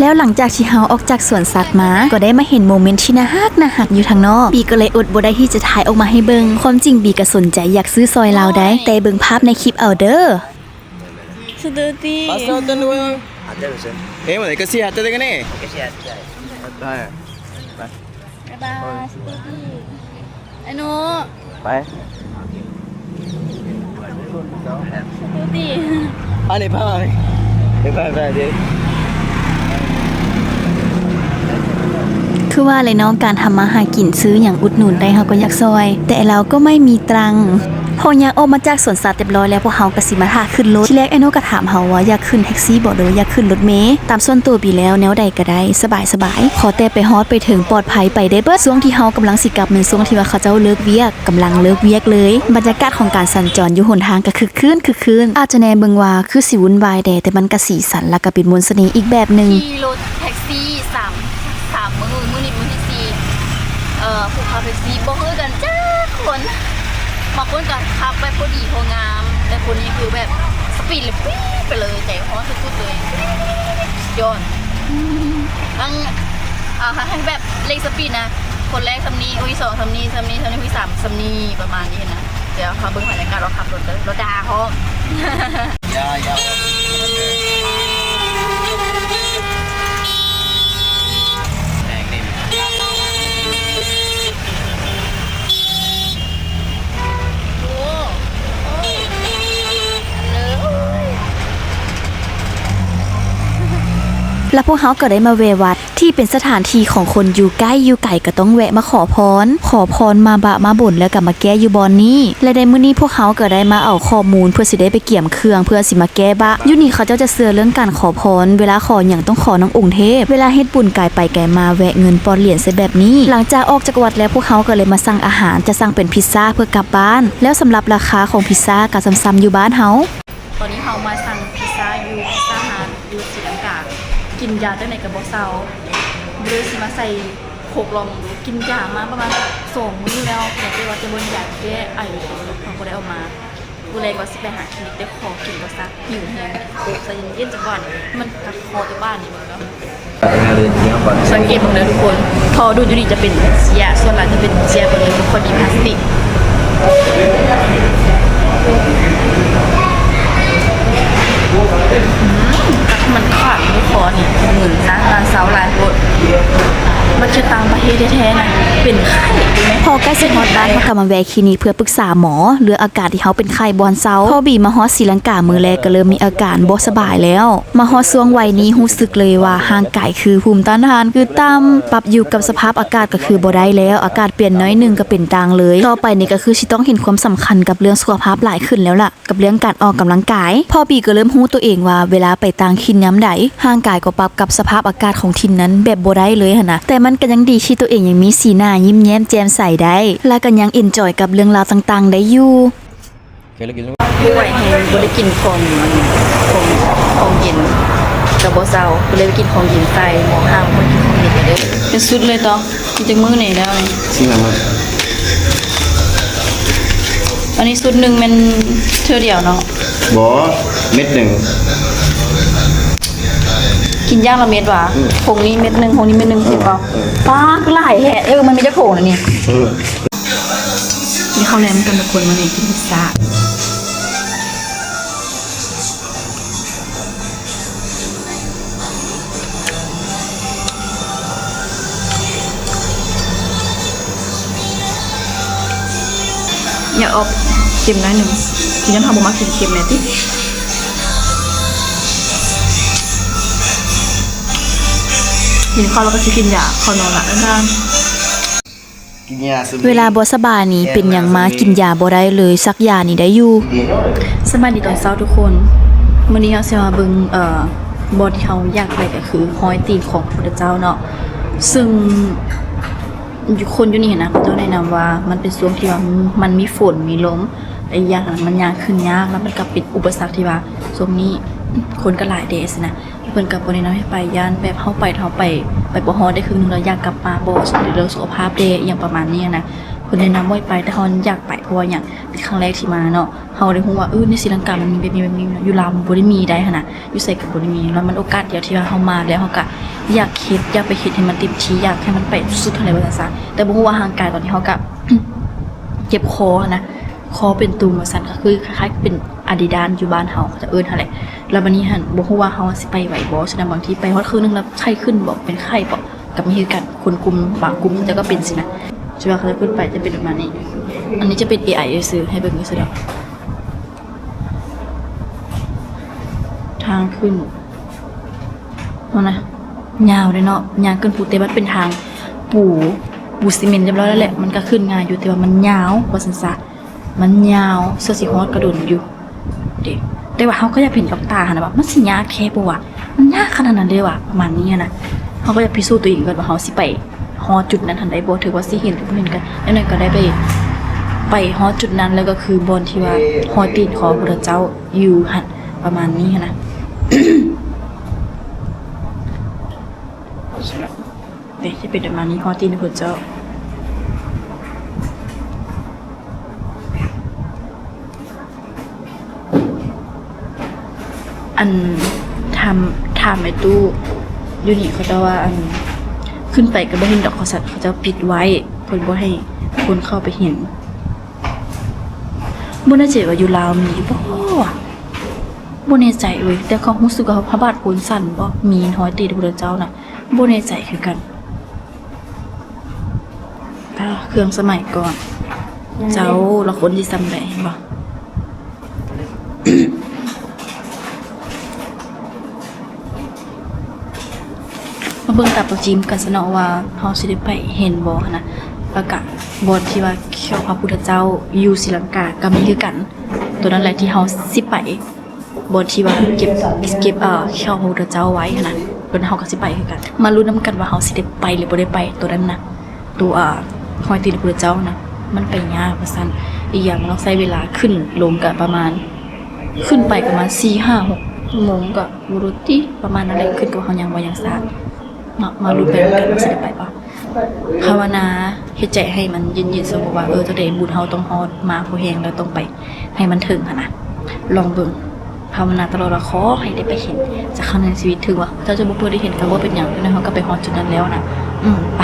ແລ້ວຫຼັງຈາກທີ່ເຮົາອອກຈາກສວນສັດມາ ກໍໄດ້ມາເຫັນໂມເມັນທີ່ໜ້າຮັກ ໜ້າຮັກຢູ່ທາງນອກ. ບີກໍເລີຍອົດບໍ່ໄດ້ທີ່ຈະຖ່າຍອອກມາໃຫ້ເບິ່ງ. ຄວາມຈິງບີກໍສົນໃຈຢາກຊື້ຊອຍລາວໄດ໋, ແຕ່ເບິ່ງພາບໃນຄລິບເອົາເດີ້. Setuju. Pasal tu dua. Ada tu. Eh, mana kasi ada dengan ni? Kasi ada. Ada. ບາຍບາຍ ສະບາຍດີ ໄອ້ໜູ ໄປ ສະບາຍດີ ອັນນີ້ພາມາ ໄປ ໄປ ໄປ ຄືວ່າແຫຼະເນາະ ການທຳມາຫາກິນ ຊື້ຫຍັງອຸດໜູນໄດ້ ເຮົາກໍຢາກຊ່ອຍ ແຕ່ເຮົາກໍໄມ່ມີຕັງ. ພໍຍ່າງອອກມາຈາກສວນສັດຮຽບຮ້ອຍແລ້ວ ພວກເຮົາກໍຊິມາຖ້າຂຶ້ນລົດ. ທີແລກອ້າຍໂນກໍຖາມເຮົາວ່າຢາກຂຶ້ນແທັກຊີບໍ ຫຼືວ່າຢາກຂຶ້ນລົດເມ. ຕາມສ່ວນຕົວບີແລ້ວ ແນວໃດກໍໄດ້ ສະບາຍໆ ຂໍແຕ່ໄປຮອດໄປເຖິງປອດໄພໄປໄດ້ເບິດ. ຊ່ວງທີ່ເຮົາກຳລັງຊິກັບ ແມ່ນຊ່ວງທີ່ວ່າເຂົາເຈົ້າເລີກວຽກ, ກຳລັງເລີກວຽກເລີຍ. ບັນຍາກາດຂອງການສັນຈອນຢູ່ຫົນທາງກໍຄຶກຄື້ນ, ຄຶກຄື້ນ. ອາດຈະແນມເບິ່ງວ່າຄືຊິວຸ່ນວາຍແດ່ ແຕ່ມັນກໍສີສັນ ແລ້ວກໍເປັນມົນສະເໜ່ອີກແບບໜຶ່ງ. ຂີ່ລົດແທັກຊີສາມ ສາມມື້ ມື້ນີ້ມື້ທີສີ່ ເອີ ຜູ້ຂັບແທັກຊີບໍ່ຄືກັນຈັກຄົນ. ບາງຄົນກໍຂັບແບບພໍດີພໍງາມ ແຕ່ຄົນນີ້ຄືແບບສະປີດເລີຍ ປີດໄປເລີຍ ໃຈຮ້ອນສຸດໆເລີຍ ຍອດ. ທັງ ອ່າ ທັງແບບເລັ່ງສະປີດນະ ຄົນແລກສ່ຳນີ້ ຄົນທີສອງສ່ຳນີ້ ສ່ຳນີ້ ສ່ຳນີ້ ຄົນທີສາມສ່ຳນີ້ ປະມານນີ້ນະ. ດຽວເຮົາເບິ່ງບັນຍາກາດວ່າຂັບລົດເດີ ລົດດ່າພ້ອມ. ແລ້ວພວກເຮົາກໍໄດ້ມາແວ່ວັດ ທີ່ເປັນສະຖານທີ່ຂອງຄົນຢູ່ໃກ້ຢູ່ໄກກໍຕ້ອງແວະມາຂໍພອນ. ຂໍພອນມາບະມາບົນ ແລ້ວກໍມາແກ້ຢູ່ບ່ອນນີ້ ແລະ ໃນມື້ນີ້ພວກເຮົາກໍໄດ້ມາເອົາຂໍ້ມູນ ເພື່ອຊິໄດ້ໄປກຽມເຄື່ອງ ເພື່ອຊິມາແກ້ບະ. ຢູ່ນີ້ເຂົາເຈົ້າຈະເຊື່ອເລື່ອງການຂໍພອນ ເວລາຂໍຫຍັງຕ້ອງຂໍນຳອົງເທບ. ເວລາເຮັດບຸນກາຍໄປກາຍມາ ແວະເງິນປອດຫຼຽນໃສ່ແບບນີ້. ຫຼັງຈາກອອກຈາກວັດແລ້ວ ພວກເຮົາກໍເລີຍມາສັ່ງອາຫານ ຈະສັ່ງເປັນພິດຊາເພື່ອກັບບ້ານ. ແລ້ວສຳລັບລາຄາຂອງພິດຊາກໍສ່ຳໆຢູ່ບ້ານເຮົາ. ຕອນນີ້ເຮົາມາສັ່ງພິດຊາຢູ່ພິດຊາຮັດຢູ່ສີລັງກາ ກິນຢາຈັ່ງໃດກໍບໍ່ເຊົາ ເລີຍຊິມາໃສ່ຄົກລອງເບິ່ງດູ. ກິນຢາມາປະມານສອງມື້ແລ້ວ ແຕ່ວ່າຈະເບິ່ງຢາແກ້ໄອ ເຮົາບໍ່ໄດ້ເອົາມາ. ມື້ແລງວ່າຊິໄປຫາກິນ ແຕ່ຂໍກິນບໍ່ຊັກ ຫິວແຮງ. ໂອ້ ໃຈເຢັນໆ ຈັກບາດ ມັນກັດຄໍແຕ່ບ້ານນີ້ເບິ່ງເນາະ. ສັງເກດເບິ່ງເດີທຸກຄົນ ທໍ່ດູດຢູ່ນີ້ຈະເປັນເຊຍ ສ່ວນຫຼາຍຈະເປັນເຊຍເບິດເລີຍ ບໍ່ຄ່ອຍມີພລາສຕິກ. ອືມ ມັນຂາດຢູ່ຄໍນີ້ ໝື່ນຊະ ຮ້ານເຊົາຫຼາຍໂພດ. ມາຈາກຕ່າງປະເທດແທ້ໆນະ ເປັນໄຂ້ແມ່ນ. ພໍໃກ້ຊິຮອດບ້ານ ເຮົາກໍມາແວ່ຄລີນິກເພື່ອປຶກສາໝໍເລື່ອງອາການທີ່ເຮົາເປັນໄຂ້ບ່ອນເຊົາ. ພໍບີມາຮອດສີລັງກາມື້ແລກ ກໍເລີ່ມມີອາການບໍ່ສະບາຍແລ້ວ. ມາຮອດຊ່ວງໄວນີ້ຮູ້ສຶກເລີຍວ່າຮ່າງກາຍຄືພູມຕ້ານທານຄືຕ່ຳ, ປັບຢູ່ກັບສະພາບອາກາດກໍຄືບໍ່ໄດ້ແລ້ວ, ອາກາດປ່ຽນໜ້ອຍໜຶ່ງກໍເປັນຕ່າງເລີຍ. ຕໍ່ໄປນີ້ກໍຄືຊິຕ້ອງເຫັນຄວາມສຳຄັນກັບເລື່ອງສຸຂະພາບຫຼາຍຂຶ້ນແລ້ວລະ, ກັບເລື່ອງການອອກກຳລັງກາຍ. ພໍບີກໍເລີ່ມຮູ້ຕົວເອງວ່າເວລາໄປຕ່າງຖິ່ນຍາມໃດ, ຮ່າງກາຍກໍປັບກັບສະພາບອາກາດຂອງຖິ່ນນັ້ນແບບບໍ່ໄດ້ເລີຍຫັ້ນນະ, ແຕ່ມັນກໍຍັງດີທີ່ຕົວເອງຍັງມີສີໜ້າຍິ້ມແຍ້ມແຈ່ມໃສໄດ້ ແລະ ກໍຍັງເອັນຈອຍກັບເລື່ອງລາວຕ່າງໆໄດ້ຢູ່. ບໍ່ໄຫວແຮງ ບໍ່ໄດ້ກິນຂອງ ຂອງ ຂອງເຢັນກໍບໍ່ເຊົາ ກໍເລີຍໄປກິນຂອງເຢັນໃສ່ໝໍຫ້າງ ບໍ່ກິນຂອງເຢັນເດີ. ເປັນຊຸດເລີຍຕົວະ? ກິນຈັກມື້ແດ່ແລ້ວນີ້? ສີ່ຫ້າມື້. ອັນນີ້ຊຸດໜຶ່ງແມ່ນເທື່ອດຽວເນາະ? ບໍ່ ເມັດໜຶ່ງ. ກິນຢ່າງລະເມັດຫວາ? ອືມ. ຜົງນີ້ເມັດໜຶ່ງ ຜົງນີ້ເມັດໜຶ່ງ ເອີ ເຫັນບໍ່? ເອີ. ປ້າ ຄືຫຼາຍແທ້. ເອີ ມັນມີຈັກຜົງລະນີ້? ເອີ. ກິນເຂົ້າແລງນຳກັນທຸກຄົນ ມື້ນີ້ກິນພິດຊາ. ຢາກອອກເຄັມໜ້ອຍໜຶ່ງ ຄືຍ້ອນເຮົາບໍ່ມັກກິນເຄັມແດ່ຕິ. ກິນເຂົ້າແລ້ວກໍຊິກິນຢາ ເຂົ້ານອນລະ ບາຍບາຍ. ເວລາບໍ່ສະບາຍນີ້ເປັນຫຍັງມາກິນຢາບໍ່ໄດ້ເລີຍ, ສັກຢານີ້ໄດ້ຢູ່. ສະບາຍດີຕອນເຊົ້າທຸກຄົນ. ມື້ນີ້ເຮົາຊິມາເບິ່ງ ເອີ ບ່ອນທີ່ເຮົາຢາກໄປກໍຄືຮອຍຕີນຂອງພະພຸດທະເຈົ້າເນາະ, ຊຶ່ງຄົນຢູ່ນີ້ນະ ເຂົາເຈົ້າແນະນຳວ່າມັນເປັນຊ່ວງທີ່ວ່າມັນມີຝົນມີລົມ ແລະ ອີກຢ່າງໜຶ່ງມັນຍ່າງຂຶ້ນຍາກ ແລ້ວມັນກໍເປັນອຸປະສັກທີ່ວ່າຊ່ວງນີ້ຄົນກໍຫຼາຍແດ່ຊີ້ນະ. ເພິ່ນກໍບໍ່ແນະນຳໃຫ້ໄປ ຢ້ານແບບເຮົາໄປ ເຮົາໄປ ໄປບໍ່ຮອດໄດ້ເຄິ່ງໜຶ່ງແລ້ວ ຢາກກັບມາບໍ່ ເລື່ອງສຸຂະພາບແດ່ ອີ່ຫຍັງປະມານນີ້ນະ. ເພິ່ນແນະນຳບໍ່ໃຫ້ໄປ ແຕ່ເຮົາຢາກໄປ ເພາະວ່າຫຍັງ ເປັນຄັ້ງແລກທີ່ມາເນາະ, ເຮົາໄດ້ຮູ້ວ່າ ເອີ ໃນສີລັງກາມັນມີແບບນີ້ ແບບນີ້ ຢູ່ລາວມັນບໍ່ໄດ້ມີໄດ້ຫັ້ນນະ, ຢູ່ໃສກໍບໍ່ໄດ້ມີ. ແລ້ວມັນໂອກາດດຽວທີ່ວ່າເຮົາມາແລ້ວ ເຮົາກໍ ຢາກເຮັດ ຢາກໄປເຮັດໃຫ້ມັນເຕັມທີ່ ຢາກໃຫ້ມັນໄປສຸດເທົ່າໃດວ່າຊັ້ນຊະ. ແຕ່ບໍ່ຮູ້ວ່າຮ່າງກາຍຕອນນີ້ເຮົາກະ ເຈັບຄໍຫັ້ນນະ ຄໍເປັນຕຸ່ມວ່າຊັ້ນ ກໍຄືຄ້າຍໆເປັນອາດີດາສຢູ່ບ້ານເຮົາ ເຂົາເຈົ້າເອີ້ນຫັ້ນແຫຼະ. ແລ້ວບາດນີ້ຫັ້ນ ບໍ່ຮູ້ວ່າເຮົາຊິໄປໄຫວບໍ່ ສະນັ້ນບາງທີໄປຮອດເຄິ່ງໜຶ່ງແລ້ວໄຂ້ຂຶ້ນບໍ ເປັນໄຂ້ບໍ ກໍມີຄືກັນ ຄົນກຸ່ມບາງກຸ່ມເຂົາເຈົ້າກໍເປັນຊີ້ນະ. ຊິວ່າເຂົາເຈົ້າຂຶ້ນໄປຈະເປັນປະມານນີ້. ອັນນີ້ຈະເປັນເອໄອຊື່ໆ ໃຫ້ເບິ່ງຊື່ໆດອກ ທາງຂຶ້ນ. ເບິ່ງນະ ຍາວເດ້ເນາະ ຍ່າງຂຶ້ນພູ ແຕ່ມັນເປັນທາງປູ ປູຊີເມັນຮຽບຮ້ອຍແລ້ວແຫຼະ ມັນກໍຂຶ້ນງ່າຍຢູ່ ແຕ່ວ່າມັນຍາວວ່າຊັ້ນຊະ ມັນຍາວ ສ່ວນຊິຮອດກໍດົນຢູ່ເດ້. ແຕ່ວ່າເຮົາກໍຢາກເຫັນກັບຕາຫັ້ນນະວ່າ ມັນຊິຍາກແທ້ບໍ່ວະ ມັນຍາກຂະໜາດນັ້ນເລີຍຫວາ ປະມານນີ້ຫັ້ນນະ. ເຮົາກໍຢາກພິສູດຕົວເອງກ່ອນວ່າເຮົາຊິໄປຮອດຈຸດນັ້ນຫັ້ນໄດ້ບໍ່ ຖືວ່າຊິເຫັນຫຼືບໍ່ເຫັນ ກໍຢ່າງໜ້ອຍກໍໄດ້ໄປ ໄປຮອດຈຸດນັ້ນ ແລ້ວກໍຄືບ່ອນທີ່ວ່າຮອຍຕີນຂອງພະພຸດທະເຈົ້າຢູ່ຫັ້ນ ປະມານນີ້ຫັ້ນນະ. ເດ້ ຈະເປັນປະມານນີ້ ຮອຍຕີນພະພຸດທະເຈົ້າ. ອັນ ຖາມ ຖາມໄອ້ຕູ້ຢູ່ນີ້ ເຂົາເຈົ້າວ່າ ອັນ ຂຶ້ນໄປກໍບໍ່ເຫັນດອກ ເຂົາເຈົ້າ ເຂົາເຈົ້າປິດໄວ້ ເພິ່ນບໍ່ໃຫ້ຄົນເຂົ້າໄປເຫັນ. ບໍ່ແນ່ໃຈວ່າຢູ່ລາວມີບໍ່ ບໍ່ແນ່ໃຈເວີຍ ແຕ່ເຂົາຮູ້ສຶກວ່າພະບາດໂພນສັນບໍ ມີຮອຍຕີນພະພຸດທະເຈົ້ານະ ບໍ່ແນ່ໃຈຄືກັນ. ເຄື່ອງສະໄໝກ່ອນ ເຈົ້າ ລະຄົນຊິສ່ຳໃດ ເຫັນບໍ່? ມາເບິ່ງຕາປະຈິມກັນຊະເນາະ ວ່າເຮົາຊິໄດ້ໄປເຫັນບໍ່ຫັ້ນນະ. ແລ້ວກະບ່ອນທີ່ວ່າແຂ້ວພະພຸດທະເຈົ້າຢູ່ສີລັງກາກໍມີຄືກັນ ໂຕນັ້ນແຫຼະທີ່ເຮົາຊິໄປ. ບ່ອນທີ່ວ່າເກັບ ເກັບ ເອີ ແຂ້ວພະພຸດທະເຈົ້າໄວ້ຫັ້ນນະ ໂຕນັ້ນເຮົາກໍຊິໄປຄືກັນ. ມາລຸ້ນນຳກັນວ່າເຮົາຊິໄດ້ໄປຫຼືບໍ່ໄດ້ໄປ ໂຕນັ້ນນະ ໂຕ ເອີ ຮອຍຕີນພະພຸດທະເຈົ້ານະ ມັນໄປຍາກວ່າຊັ້ນ. ອີກຢ່າງມັນຕ້ອງໃຊ້ເວລາ ຂຶ້ນລົງກໍປະມານ ຂຶ້ນໄປປະມານສີ່ຫ້າຫົກຊົ່ວໂມງ ກໍບໍ່ຮູ້ຕິ ປະມານນັ້ນແຫຼະ ຂຶ້ນກັບວ່າເຮົາຍ່າງໄວຍ່າງຊ້າເນາະ. ມາລຸ້ນໄປນຳກັນວ່າຊິໄດ້ໄປບໍ່. ພາວະນາເຮັດໃຈໃຫ້ມັນເຢັນໆ ສົມມຸດວ່າ ເອີ ຈັ່ງໃດບຸນເຮົາຕ້ອງຮອດ ມາພໍແຮງແລ້ວ ຕ້ອງໄປໃຫ້ມັນເຖິງຫັ້ນນະ. ລອງເບິ່ງ ພາວະນາຕະຫຼອດວ່າຂໍໃຫ້ໄດ້ໄປເຫັນຈັກຄັ້ງໃນຊີວິດ. ເຖິງວ່າເຈົ້າຈະບໍ່ເຄີຍໄດ້ເຫັນກໍບໍ່ເປັນຫຍັງ ເຮົາກໍໄປຮອດຈຸດນັ້ນແລ້ວນະ. ອືມ ໄປ